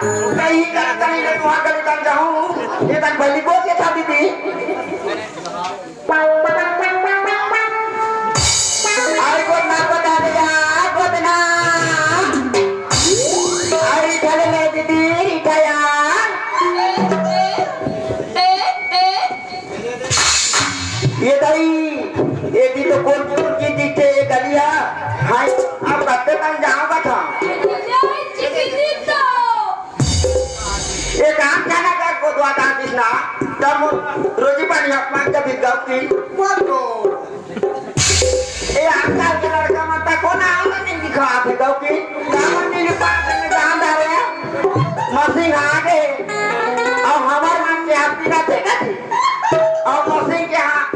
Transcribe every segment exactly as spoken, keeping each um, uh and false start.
कहीं का, कहीं ले तुहां गली तक जाऊं, ये तक भली बोल के था दीदी। अरे गोदना, गोदना रे यार, गोदना। अरे चले ले दीदी, रिठा यार। ये दाई, ये दी तो कौन कौन की दिखते ये गलिया। हाय, अब कत्ते तक जाऊंगा था। ये काम जाना का गोदवा दान दिसना, तब रोजी पानी अपमान का भी गलती। ए आजकल के लड़का मन तक कोन आंगन नहीं दिखात हे, क्योंकि कामन नहीं पास में जान डारे। मशीन आ गए। अब हमार मन के आप पीना थे कथी? अब मशीन के हाथ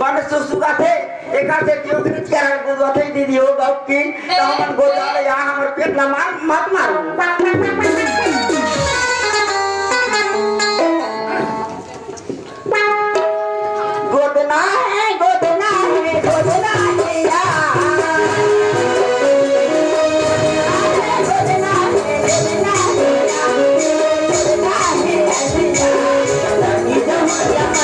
बन सुसु का थे। एकर से क्यों करित कर गोदवा थे दीदी हो गप की, तो हमन गोदवा ले यहाँ हमर पेट ला मार, मत मारो। गोदना है, गोदना है, गोदना है यार। गोदना है, गोदना है यार। गोदना है, गोदना है यार।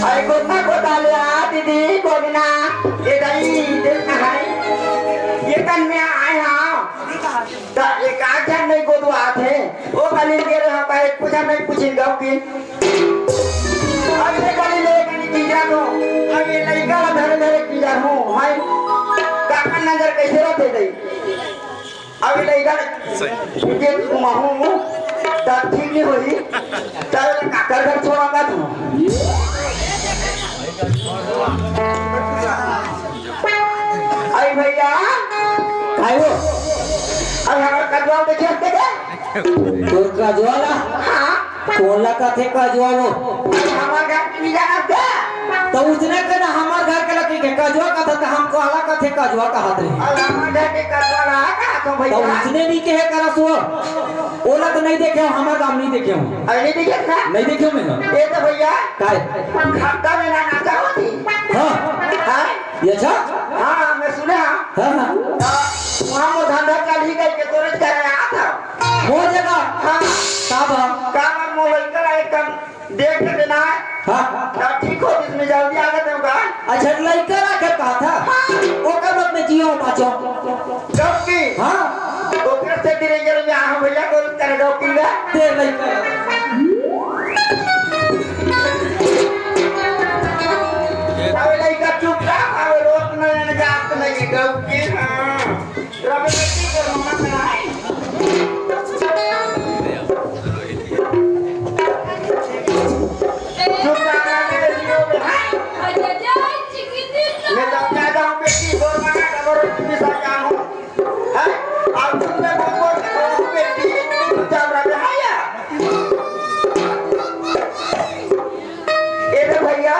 अरे गोदना गोदवा ले आ दीदी, गोदना। ये दाई, देखना है। ये कन में आए हाँ। त एक आध झन नहीं गोदवा आथे। ओ कली के रहा का एक पूछा नहीं पूछी गाँव की। अब ये कली ले कनी कीजा तो। अब ये लइका ला धरे धरे कीजा हूँ, हाय। काकर नजर कैसे रहते दई? अभी लइका के घुमाहूं, त ठीक नहीं होही। त काकर घर छोड़ा का तू? अरे भैया, काय हो? अरे हमार कजवा देखे हते का? तोर कजवा ला? हाँ। कोन ला कथे कजवा वो? हमार घर के नहीं जानत का? त उसने कहना हमार घर के लकी के कजवा कथा त हम कहला कथे कजवा कहत रही। अरे हमार घर के कजवा रहा का तो त भैया? उसने नहीं कहे करा सो। ओला तो नहीं देखे हो, हमार गांव नहीं देखे हो। अरे नहीं देखे ना? नहीं देखे हो मैं। ये तो भैया। काय? खट्टा में ना नाचा होती। हाँ। हाँ? ये अच्छा? हाँ, मैं सुने हाँ। हाँ, हाँ। तो वहाँ मोर धंधा चालही करके तोरे करे आता। मोर जगह? हाँ। का बा? का बा, मोर लइका एकदम देख के देना है। हाँ। तो ठीक हो, इसमें जल्दी आ जाते होगा। अच्छा, लइका रखे कहा था? हाँ। ओकर बाद में जियो बाचो। गप्पी? हाँ। ओकर से धीरे धीरे में आ भैया को करे गप्पी का। दे लइका। अबे लइका चुप रह, अबे रोत नहीं, जात नहीं, गप्पी, हाँ। रबे बेटी को मम्मा कराए। चुप रहा, मैं बेटी हो गया। मैं तो क्या जाऊँ बेटी, बोल मना, डबल रोटी भी सर जाऊँ। हैं? आप तुम में बोल बोल के बोलूँ बेटी, चुपचाप रहे, हाँ या? ए रे भैया,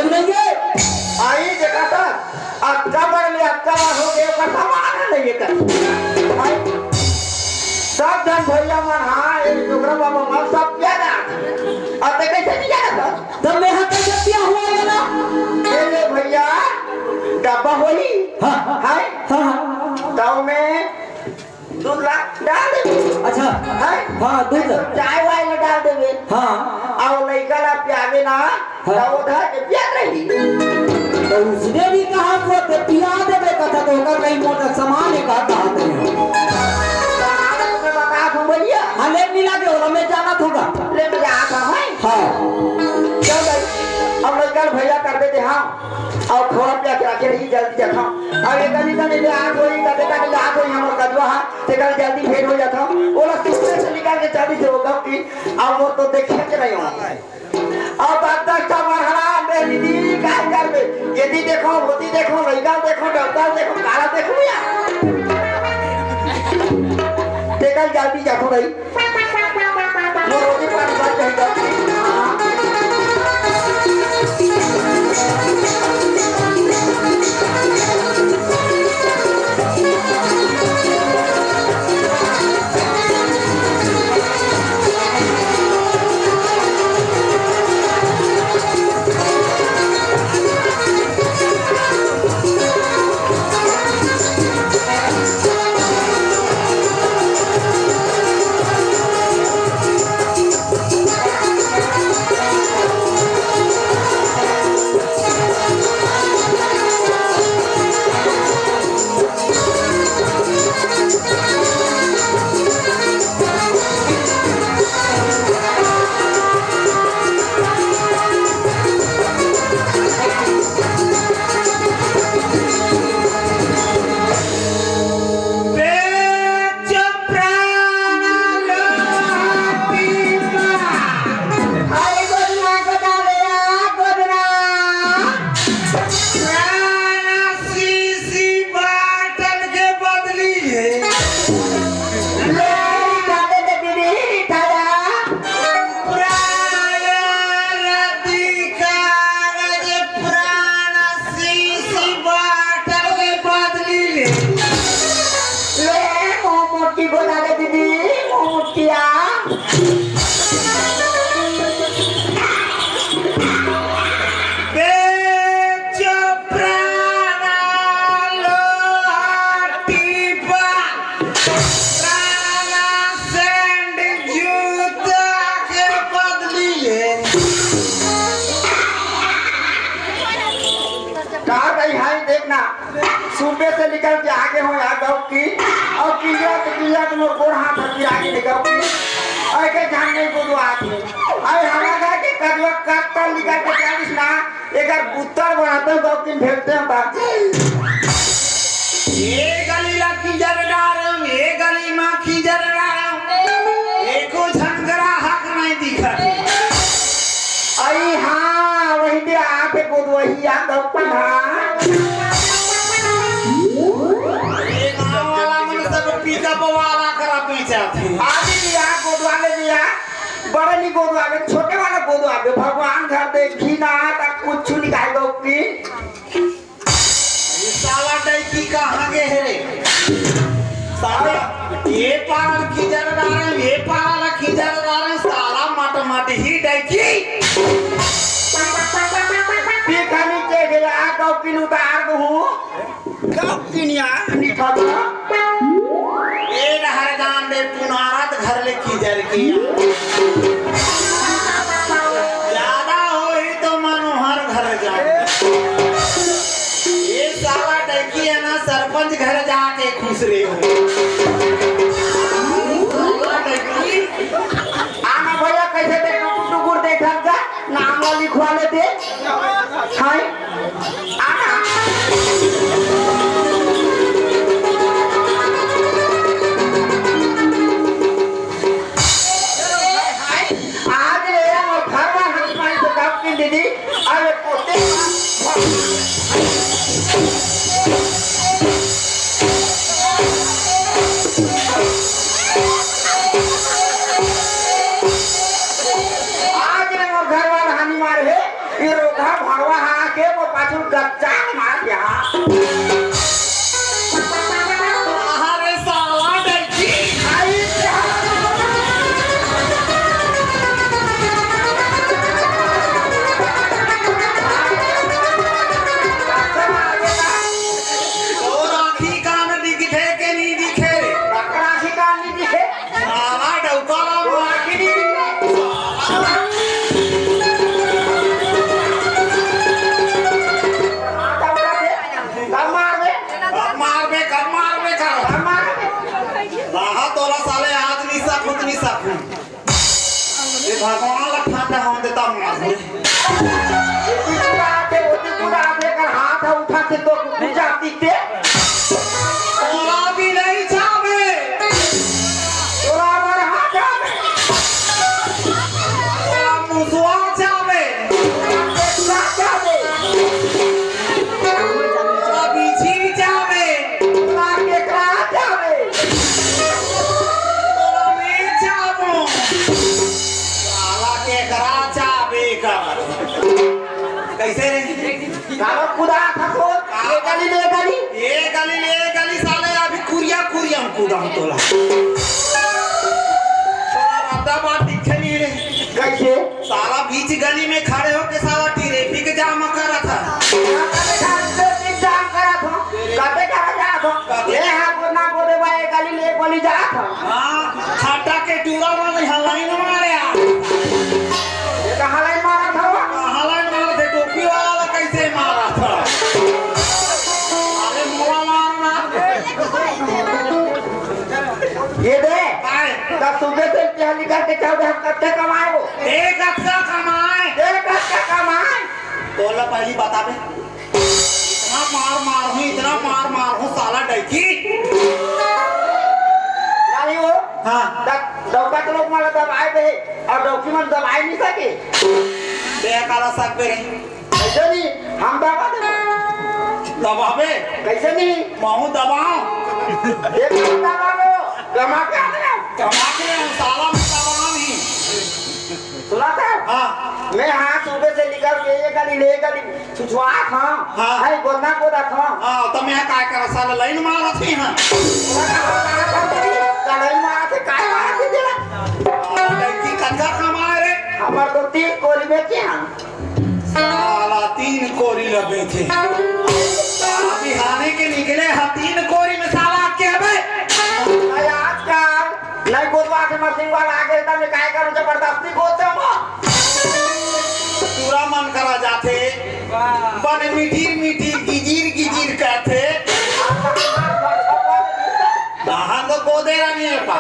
नहीं है। आई देखा था, अतका बार ले अतका बार हो गए, ओकर सामान नहीं है कर। आई, सब जन भैया मन, हाँ, ये डोकरा बाबा मन सब क्या ना। अब ते कैसे नहीं जाना था? तब मैं यहाँ कैसे क्या हुआ ये ना? ये ले भैया, डब्बा होई। हाँ, हाँ। हाय। हाँ, हाँ। ताऊ में दूध ला डाल देबे। अच्छा। हैं? हाँ, दूध ला। चाय वाय ला डाल देबे। हाँ। अउ लइका ला पियाबे ना, हाँ। त वो धर के पियात रही। तो उसने भी कहा तो ते पिया देबे कथा तो ओकर कहीं मोटा सामान है का कहा ते। सामान में बता दूं भैया। हाँ, ले मिला के ओला मैं जाना थोड़ा। ले मिला आता है। हाँ। चल भाई, अब लइका भैया कर देते हाँ। अउ थोड़ा पिया के रखे रही, जल्दी देखा। अउ एक आदमी का नहीं हाथ होई, कदे का नहीं हाथ होई, हमर कदवा हा, तेकर जल्दी भेंट हो जाता। ओला सुबह से निकाल के जल्दी से होगा कि अब वो तो देखे के नहीं हो। अब अब तक का मरहरा बे दीदी, का करबे? यदि देखो, होती देखो, लइका देखो, डॉक्टर देखो, काला देखो या। तेकर जल्दी जातो रही। प्राण शीशी बाटल के बदली है। ले, ले, ले, ले, ले, ले, ले, ले। प्राण अधिकार, प्राण शीशी बाटल के बदली ले। ले, मोमोटी बना दे दीदी, मोमोटिया। बेच प्राण लोहा टीपा, प्राण सैंड जूता के बदली ले। का भाई, हाय देखना। सुबह से निकल के आगे हो यहाँ गाँव की, अउ किया तो किया तो मोर गोड़ हाथ हर गिरा के गाँव की, अउ के जान नहीं को दो आती। अरे हमारा गाँव के कदवा कत्ता निकल के जानिस ना, एक बार बुत्तर बनाते हो गाँव की भेजते हैं बाप। ये गली ला किंजर डारम, ये गली मा किंजर डारम, एको झन ग्राहक नहीं दिखत। अरे हाँ, वही दे आके गोदवही आ गप्पन हाँ। ये गाँव वाला मन सब पिकअप वाला करा पीछा थे। आदि दिया, गोदवा ले दिया, बड़े नहीं गोदवा ले, छोटे वाला गोदवा दे, भगवान घर देखी ना, तक कुछ निकाल दो की। ये साला डैकी कहाँ गे हे रे? साला ये पारा ल खिंजर डारे, ये पारा ल खिंजर डारे, साला मट मट ही डैकी। पिखनी के गया, कौकिन उतार दूँ। कौकिनिया निठा। ए नहर गांडे पुनारत घर ले खिंजर के। ज्यादा होही तो मनोहर घर जाए। ये साला डैकी है ना, सरपंच घर जाके खुश रहे हो। साला डैकी। आना भैया, कैसे ते टुकुर टुकुर देखत जा, नाम ला लिखवा लेते। हाय। आना। आज ले आ, मोर घर मा हाथ मारी तो गाँव की दीदी, अरे पोते। आज ले मोर घर वाला हानी मार हे, ये रो भगवा हा के वो पाछू गच्चा मार दिया। अरे साला डंकी। तोर आँखी कान दिखथे के नहीं दिखे रे? काकर आँखी कान नहीं दिखे? साला डौका ला मार। आँखी नहीं दिखे। कब मारबे? कब मारबे, कब मारबे, कब? कब मारबे? कहाँ तोला साले आज नहीं सकूँ, नहीं सकूँ। ये भगवान ला ठंडा होने देता मार दे। ये कुकुर आते, वो कुकुर आते का हाथ उठा के तो कुकुर जाती ते। तोला भी नहीं जावे। तोला मर हाथ जावे। तोला मुसवा जावे। तोला जावे। तोला बीछी जावे। तोला केकरा जावे। तोला में जाबो। साला केकरा जाबे कर। कैसे रे? काबर कुदा था तो? ये गली ले गली। ये गली ले गली साले अभी कुरिया कुरिया में कूदा हूँ तोला। तोला रद्दा बात दिखे नहीं रे। कैसे? साला बीच गली में खड़े होके साला ट्रैफिक जाम करा था। कते जाम करा था? कते करा जा था? कते? ले हाँ, गोदना गोदे बा, एक गली ले एक गली जा था। हाँ, छाटा के टूरा वाले हलाई न मारे आ। ये कहाँ लाई मारा था वो? कहाँ लाई मारा थे? टोपी वाला कैसे मारा था? अरे मुआ मारना। ये दे। काय? तब सुबह से क्या निकल के चल रहे, हम कब तक कमाए वो? एक हफ्ता कमाए। एक हफ्ता कमाए। तोला पहली बता दे। इतना मार मार हूँ, इतना मार मार हूँ, साला डौकी। नहीं हो। हाँ। द-, डौका तो लोग मारा दबाए दे, और डौकी मन दबाए नहीं सके। बे काला सक बे रे। कैसे नहीं? हम दबा दे। दबाबे? कैसे नहीं? महूँ दबाओ। एक दबा लो, कमा के आ गया। कमा के हम साला में दबाओ नहीं। सुना था? हाँ। मैं हाँ सुबह से निकल के ये गली ले गली छुछुआ था। हाँ। है गोदना गोदा था। हाँ, तो मैं काय कर साला लाइन मारा थी हाँ। का लाइन मारा थे, काय मारा थे तेरा? लड़की कच्चा कमा रे। हमार तो तीन कोरी बेचे हैं। साला तीन कोरी लगे थे। साला बिहाने के निकले हाँ तीन कोरी में साला के हबे। भाई आजकल नहीं गोदवा के मशीन वाला आगे था, मैं काय करूँ, जबरदस्ती गोदते हो। पूरा मन करा जाथे, बने मिठीर मिठीर गिजीर गिजीर करथे। कहाँ तो गोदे रहनी है पा।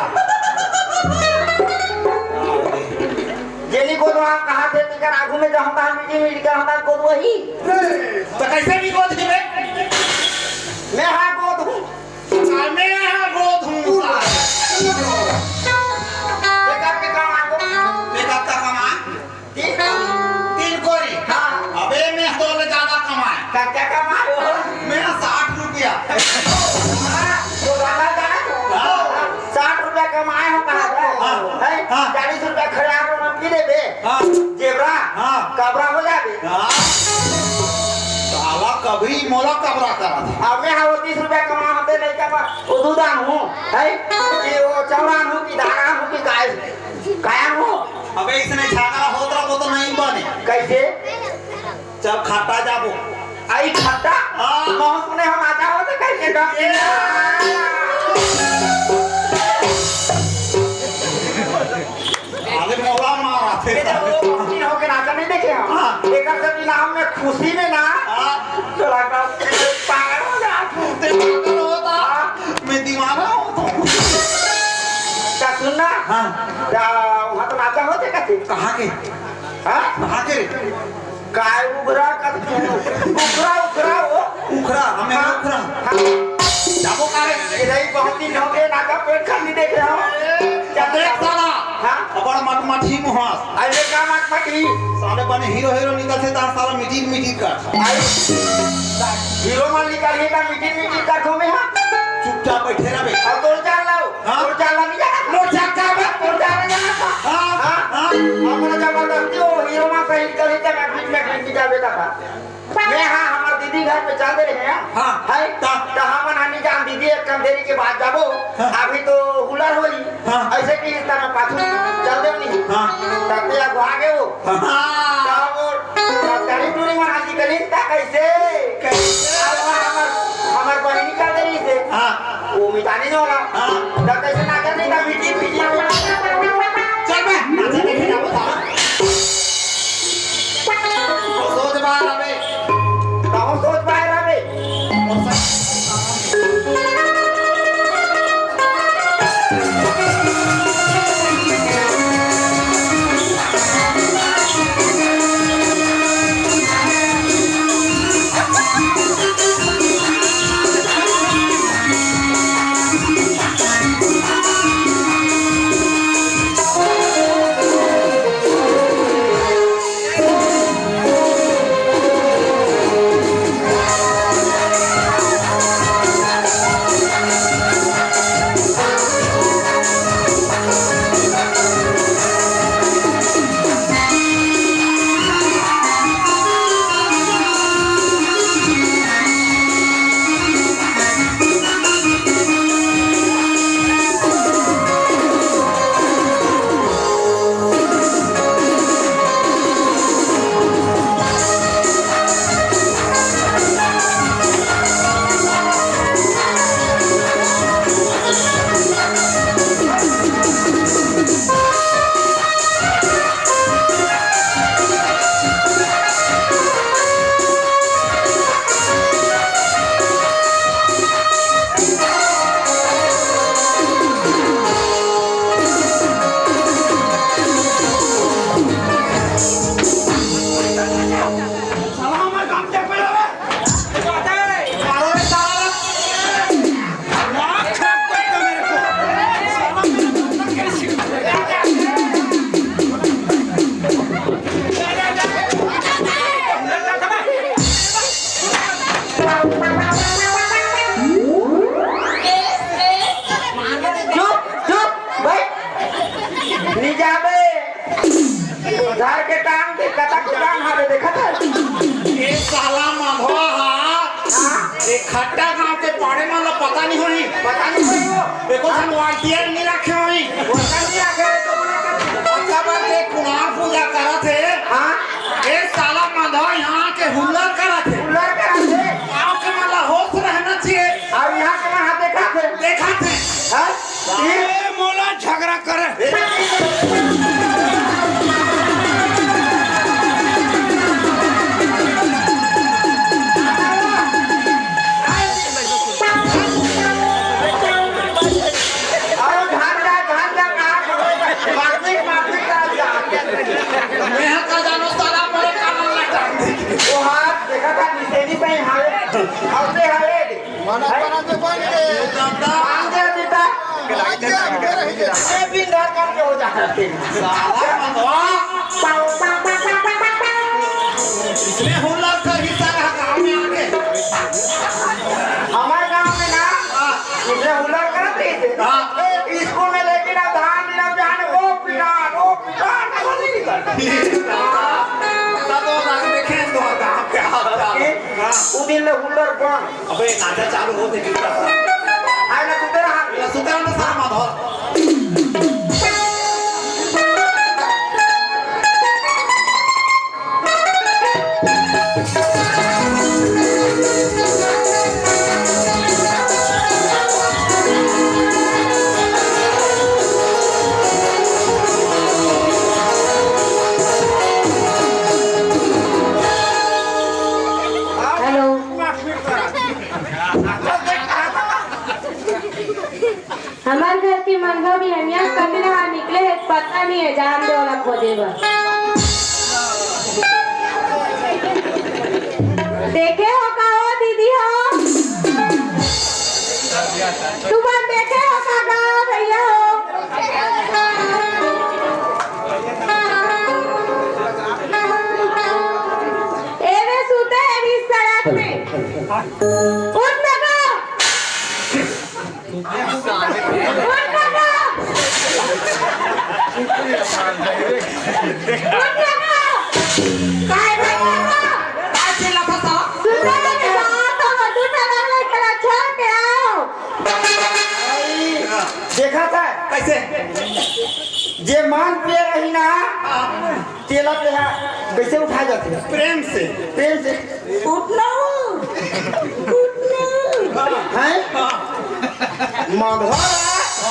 जेनी गोदवा कहा थे, तेकर आगू में जहाँ तहाँ मिठी मिठी कर हमार गोदवा ही। तो कैसे भी गोद ही बे? मैं हाँ गोद हूँ। मैं हाँ गोद हूँ। बेकार के काम आगो। बेकार का काम आ? तीन कोरी। तीन कोरी? हाँ। अबे मैं तो ले ज्यादा कमाए। का क्या कमाए हो? मैं साठ रुपया। हाँ, तो ज्यादा कमाए हो। हाँ। साठ रुपया कमाए हो कहा था? हाँ। हैं? हाँ। चालीस रुपया खड़े आप लोग पी लेबे। हाँ। जेबरा। हाँ। कबरा हो जाबे। हाँ। साला कबरी मोला कबरा करा था। अब मैं हाँ वो तीस रुपया कमा होते नहीं कमा, वो दूधान हूँ, है? कि वो चौरान हूँ, कि धारान हूँ, कि काय, कायन हूँ? अबे इसने झगड़ा होत रहा, वो तो नहीं बने। कैसे? जब खट्टा जाबो। आई खट्टा? हाँ। बहुत सुने हम आता हो तो कैसे का? ये। अरे मोला मारा थे। ये तो वो पहुंची हो के नाचा नहीं देखे हम। हाँ। एक से भी नाम में खुशी में ना। हाँ। तो लगा पागल हो जा। ते पागल होता। हाँ। मैं दीवाना होता। का सुन ना। हाँ। का वहाँ तो नाचा होते का थे? कहाँ के? हाँ? कहाँ के रे? काय उघरा का? उघरा, उघरा वो। उखरा, हमें हाँ। उखरा। हाँ। जाबो का रे? ये नहीं, बहुत दिन हो गए, नाका पेट खाली देखे हो। क्या देख साला। हाँ? अबड़ मटमठी मुहास। अरे का मटमठी? साले बने हीरो हीरो निकल से तार साला मिटीर मिटीर कर। आई। हीरो माल निकल ही ना मिटीर मिटीर कर दो में हाँ। चुपचाप बैठे रहे। और तोर चाल लाओ। हाँ? तोर चाल ला नहीं जाना। तोर चाल का बे? तोर चाल नहीं जाना था। हाँ, हाँ? हाँ। अपना जबरदस्ती वो हीरो माल पहन कर ही मैं बीच में बीच में जाबे का था। मैं, हाँ, हमार दीदी घर पे चल दे रहे हैं। हाँ। है? ता- तो हमन हनी जान दीदी एक कन देरी के बाद जाबो। हाँ। अभी तो हुलर होई। हाँ। ऐसे कि इस तरह पाछू चल दे नहीं। हाँ। तब ते अगुआ गए हो। हाँ। तब वो तब करी टूरी मन हाजी करी ता कैसे? कैसे? अब हमार, हमार बहिनी चल दे रही से। हाँ। वो मितानी जो होला। हाँ। तब कैसे ना करने का मीठी, मीठी। चल बे, नाचे देखे जाबो साला। ओ सोच बाहर आवे। कहूँ सोच बाहर आवे। चुप, चुप, भाई। नी जाबे। घर के काम के कतक काम हावे देखत हस? ए साला मधवा हा। हाँ? ए खट्टा गांव के पाड़े मन ला पता नहीं होही। पता नहीं होही वो। देखो हाँ? सन वाल्टियर नहीं रखे होही। वो सब नहीं रखे होही तो बोला कर। अच्छा बात है, कुणाल पूजा करत हे। हाँ? ए साला मधवा यहाँ के हुल्लर करत हे। हुल्लर करत हे। गांव के मन ला होश रहना चाहिए। अब यहाँ के मन हाथ देखा थे। देखा थे। हाँ? ए, मोला झगड़ा करे। अरे, भाग जा, भाग जा, कहाँ खड़े हो? मारती, मारती, कहाँ जा? मैं का जानो, साला मोरे कान में लटक दे। वो हाथ देखा था, निसेनी पे हाथ, हाथ से हाथ। मना, मना तो बन गए। बांध दे बेटा। ये भी घर करके हो जाते हैं। साला मधवा। इसने हुल्लर का हिस्सा रहा गांव में आके। हमारे गांव में ना, हाँ। इसने हुल्लर कर दी थी। हाँ। स्कूल में लेके ना धान मिला जाने, ओ पिटान, ओ पिटान, वो नहीं निकलता। तब वो ना देखे तो गांव के हाल चाल। हाँ। वो दिन ले हुल्लर बन। अबे नाचा चालू होते जूता। आए ना सुते रहा। ना सुते रहा ना सारा माधव। हेलो। हमार घर के मनवा बिहनिया कति डहर निकले हे, पता नहीं है, जान दे ओला खोजे बर। देखे हो का हो दीदी हो? तुमन देखे हो का गा भैया हो? एमे सुते हे बीच सड़क में। उठ ना गा। उठ ना गा। उठ ना गा। काय भाई बाबा? काय चिल्लात हस? सुन ना, ये बात हम दूसरा वाला के लक्षण के आओ। भाई, देखा था? कैसे? जे मान पे रही ना, हाँ। तेला तेहा कैसे उठाए जाथे? प्रेम से। प्रेम से। उठना हो। उठना हो। हैं? हाँ। मधुआ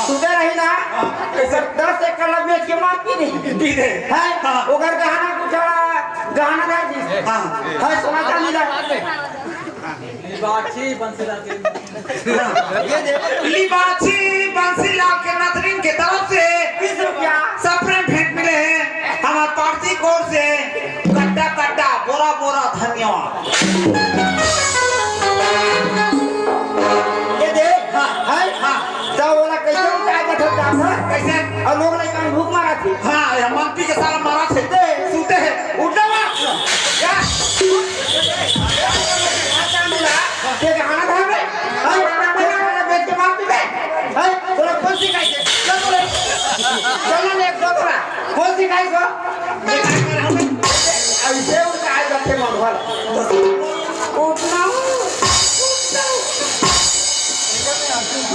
सुते रही ना, हाँ। ओकर दस एकड़ ला बेच के मार पी दे। पी दे। हैं? हाँ। ओकर गहना गुठा, गहना दे दी। हाँ। है सोना चांदी ला। लिबाची बंसीलाल के नथरिन के तरफ से बीस रुपया। सप्रेम भेंट मिले हे हमर पार्टी कोर से। कट्टा कट्टा, बोरा बोरा धन्यवाद। ये देख, हाँ, है? हाँ। त ओला कैसे उठाए जाथे? कैसे? अउ लोग लइका मन भूख मारत हे। हाँ, ये मंत्री के साला मारत हे। सुते हे। उठना मत। क्या? के गहना था बे? हैं? के गहना बेच के मार पी बे? हैं? तोला कोन सिखाइस? चल तो रे। चल ना, ले, चल तो रे। कोन सिखाइस हो? ये काय कर हमें? ऐसे उनका आज रखे मन भर। उठना हो, उठना हो।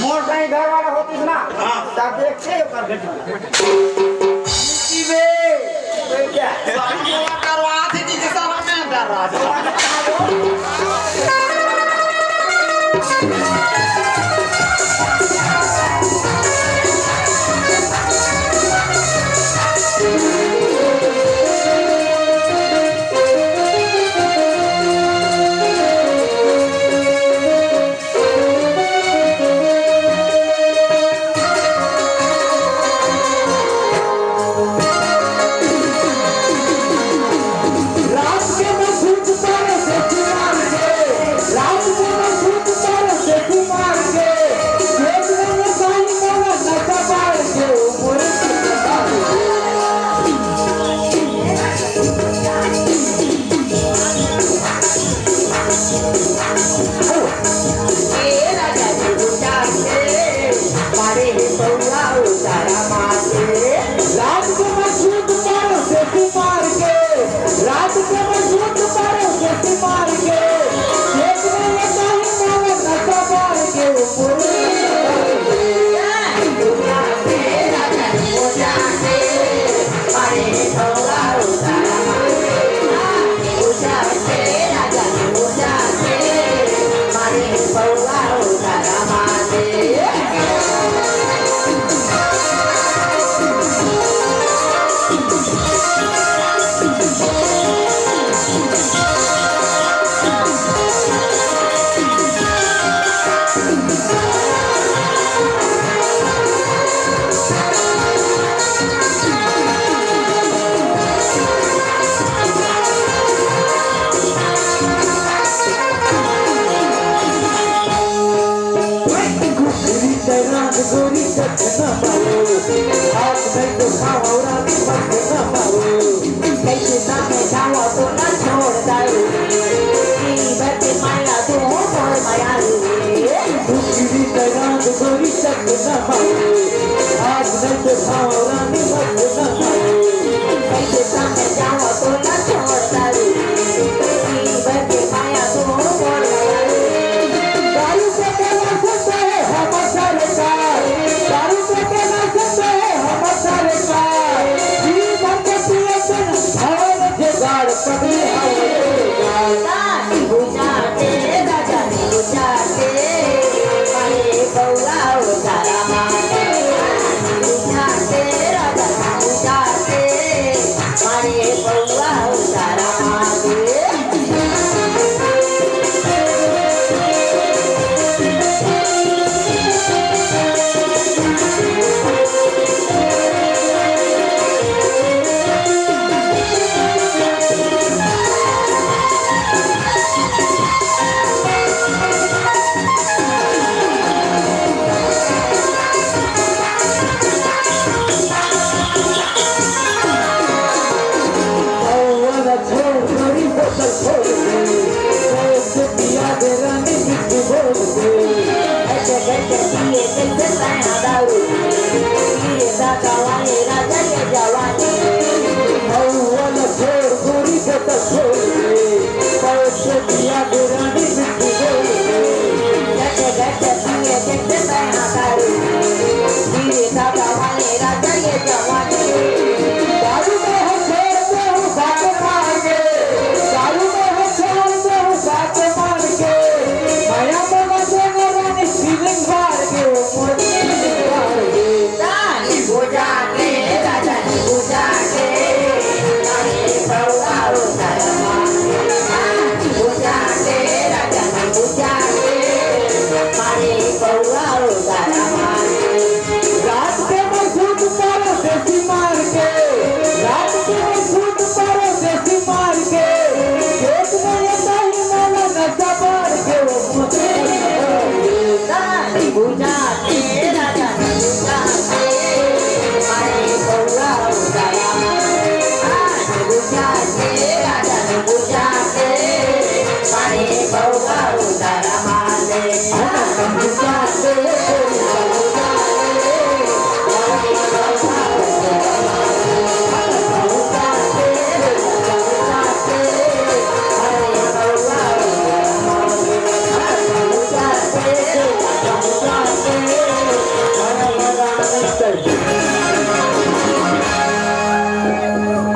मोर सही घर वाला होतिस ना, हाँ। तब देखते ओकर बेटी। की बे, बे क्या? सारी मोला करवा थे जी, जैसा मैं डर रहा था।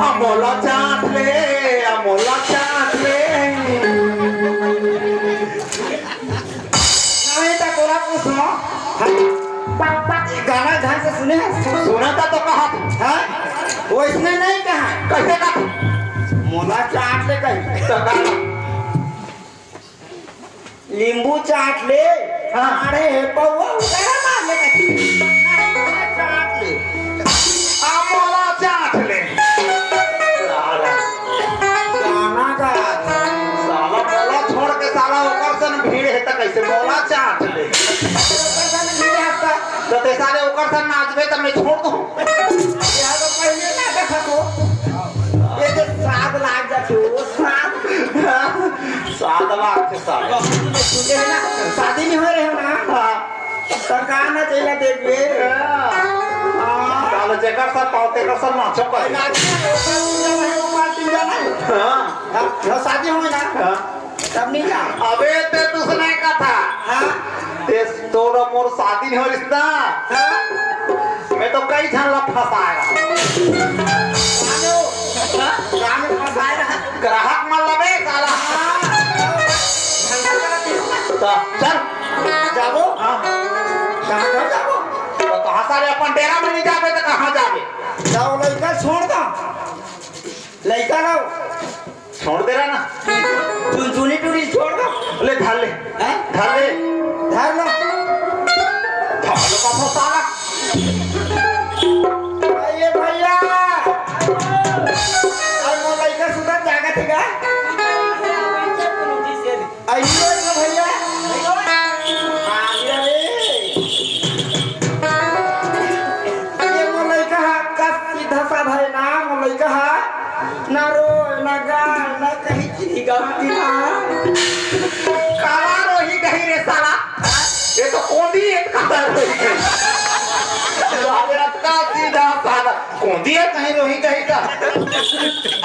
अमोला चाट ले, अमोला चाट ले। नहीं तो तोला पूछो। हाँ? गाना ध्यान से सुने हस? सुना था तो कहा। हाँ? वैसने नहीं कहा। कैसे कहा? मोला चाट ले कहीं। तो कहा। नींबू चाट ले, हाँ। अरे हे पौवा उतारा मार ले कहीं। चाट ले। अमोला चाट ले। साला। गाना गा। साला मोला छोड़ के साला ओकर सन भीड़ हे त कैसे मोला चाट ले। ओकर सन भीड़ हे त। त ते साले ओकर सन नाचबे त मैं छोड़ दूं। यार तो पहले ना देखा तो। ये तो सात लाख जा तू, सात। सात लाख के साले। सुनते हैं ना, शादी नहीं हो रहे हो ना? हाँ। तो कहाँ ना चला देख बे? हाँ। हाँ। साले जेकर साथ पाओ, तेकर साथ नाचो कर। नाच, वो पार्टी जाना है, वो पार्टी जाना है। हाँ। हाँ, हाँ, शादी होई ना? हाँ। तब नहीं जा। अबे ते तुसने कथा। हाँ। ते तोरा मोर शादी नहीं हो रिश्ता। हाँ। मैं तो कई झन ला फंसाए रहा। रामे हो। हाँ? रामे फंसाए रहा। ग्राहक मन लबे साला। हाँ। तो चल। जाबो? हाँ। कहाँ घर जाबो? तो कहाँ सारे अपन डेरा में नहीं जाबे तो कहाँ जाबे? जाओ लड़का छोड़ दो। लइका ला छोड़ दे रहा ना। चुनचुनी टूरी छोड़ दो। ले, धर ले। हैं? धर ले। धर लो। धर लो, बाबू साला। अरे भैया। अरे वो लइका सुधा जागा थी का? अइयो रे भैया। अरे रे। ये मोर लइका हा का सीधा साधा हे ना, मोर लइका हा ना रोय, ना गाय, ना कहीं चीज गलती ना। काला रोही गही रे साला। ये तो कोंदी हे, काला रोही गही। साले रत्ता सीधा साधा। कोंदी हे कहीं रोही गही का।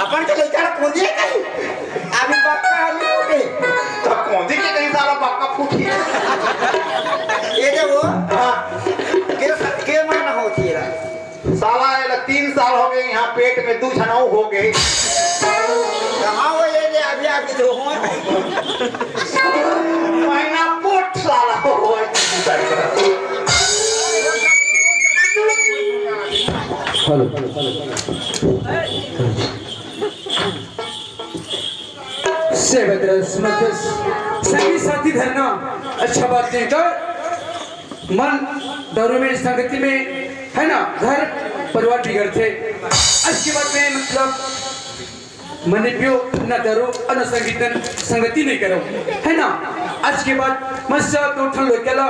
अपन के लइका कोंदी हे कहीं। अभी पक्का हमी फूटे। तो कोंदी के कहीं साला पक्का फूटी। ये जो वो, हाँ। के, के माना हो तेरा? साला एला तीन साल हो गए, यहाँ पेट में दू झन अउ हो गए। कहाँ हो ये जे अभी, अभी तो हो। महीना पोट साला हो। हेलो। सेवा द्रस मत संगी साथी धरना अच्छा बात नहीं कर। मन दारू में संगति में है ना, घर परिवार बिगड़थे। आज के बाद में मतलब मने पियो ना दारू और ना संगीत, संगति नहीं करो, है ना। आज के बाद मस्त दो ठन लोग गला